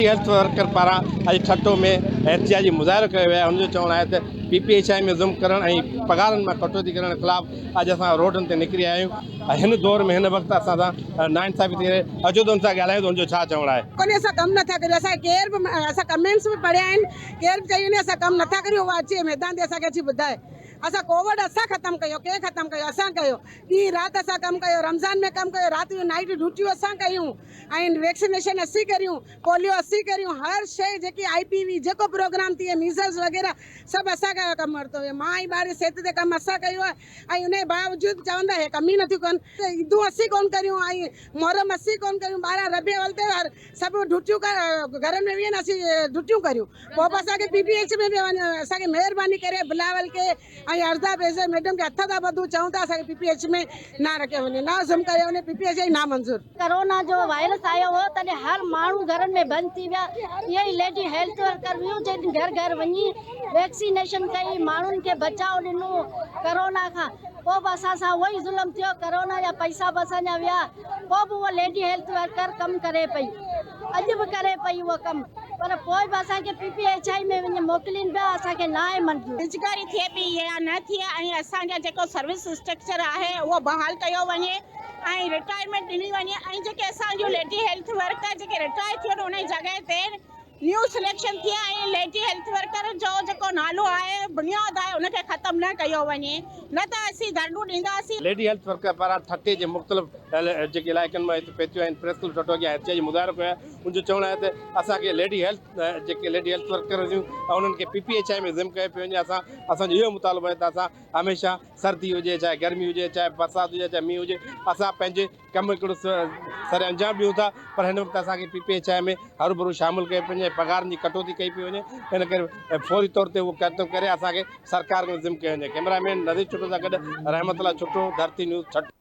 Health worker پاران اڄ ٺٽو ۾ احتجاجي مظاهرو ڪيو ويو آهي ان جو چوڻ آهي ته پي پي ايڇ I ۾ ضم ڪرڻ ۽ پگهارن مان ڪٽوتي ڪرڻ خلاف اڄ اسان روڊن تي نڪري آيا آهيون ۽ هن دور ۾ هن وقت اسان سان ناانصافي ٿي رهي اچو ته ان سان ڳالهايون ته ان جو ڇا چوڻ آهي. ڪونهي اسان ڪم نٿا ڪريون اسان کي ڪير به اسان ڪمينٽس به پڙهيا آهن ڪير به چئي وڃي اسان ڪم نٿا ڪريون اها اچي ميدان تي اسان کي اچي ٻڌائي اسان ڪووڊ اسان ختم ڪيو ڪنهن ختم ڪيو اسان ڪيو ڏينهن رات اسان ڪم ڪيو رمضان ۾ ڪم ڪيو رات جو نائيٽ ڊيوٽيون اسان ڪيون ۽ ويڪسينيشن اسين ڪريون پوليو اسين ڪريون هر شيء جيڪي آئي پي وي جيڪو پروگرام ٿئي ميزلز وغيره سڀ اسان کان ڪم ورتو ويو مان ۽ ٻار جي صحت تي ڪم اسان ڪيو آهي ۽ ان جي باوجود چون ٿا هي ڪم ئي نٿيون ڪن عيدون اسين ڪون ڪريون ۽ محرم اسين ڪون ڪريون 12 ربيع اول تي هر سڀ ڊيوٽيون گهرن ۾ ويهن اسين ڊيوٽيون ڪريون پوء به اسان کي پي پي ايڇ ۾ به وڃ اسان کي مهرباني ڪري بلاول کي ۽ ارضا بيزر ميڊم کي هٿ ٿا ٻڌون چئون ٿا اسان کي پي پي ايڇ ۾ نه رکيو وڃي نه ضم ڪيو وڃي پي پي ايڇ نا منظور. ڪرونا جو وائرس آيو هو تڏهن هر ماڻهو گهرن ۾ بند ٿي ويا اهي ئي ليڊي هيلٿ ورڪر هيون جن گهر گهر وڃي ويڪسينيشن ڪئي ماڻهن کي بچاء ڏنو ڪرونا کان پوء به اسان سان اهو ئي ظلم ٿيو ڪرونا جا پئسا به اسان جا ويا پوء به اها ليڊي هيلٿ ورڪر ڪم ڪري پئي اڄ به ڪري پئي اهو ڪم پر پوء به اسان کي پي پي ايڇ I ۾ وڃي موڪلين پيا اسان کي ناهي منظور. بيروزگاري ٿئي پئي يا نه ٿئي ۽ اسان جا جيڪو سروس اسٽرڪچر آهي اهو بحال ڪيو وڃي ۽ رٽائرمينٽ ڏني وڃي ۽ جيڪي اسان جون ليڊي هيلٿ ورڪر جيڪي رٽائر ٿيون ان جي جڳهه تي نيو سليڪشن ٿئي ۽ ليڊي هيلٿ ورڪر جو جيڪو نالو آهي بنياد آهي ان کي ختم نه ڪيو وڃي نه ته اسين ڌرڻو ڏينداسين. ليڊي هيلٿ ورڪر پاران ٺٽي جي مختلف جيڪي علائقن مان هتي پهتيون آهن پريس ڪلب ٺٽو اڳيان احتجاجي مظاهرو ڪيو آهي ان جو چوڻ آهي ته اسان کي ليڊي هيلٿ جيڪي ليڊي هيلٿ ورڪر هيون انهن کي پي پي ايڇ I ۾ ضم ڪيو پيو وڃي اسان اسان جو اهو مطالبو آهي ته اسان هميشه سردي هجي چاهي گرمي هجي چاهي برسات هجي چاهي مينهن هجي اسان پنهنجي ڪم هڪڙو سر انجام ڏيون ٿا پر هن وقت اسان کي پي پي ايڇ I ۾ هروڀرو شامل ڪيو پيو وڃي ۽ پگهارن جي ڪٽوتي ڪئي پئي وڃي ان ڪري فوري طور تي اهو قدم ڪري اسان کي سرڪار ۾ ضم ڪيو وڃي ڪئميرا مين نذير ڇٽو سان گڏ رحمت الله ڇٽو ڌرتي نيوز ٺٽو.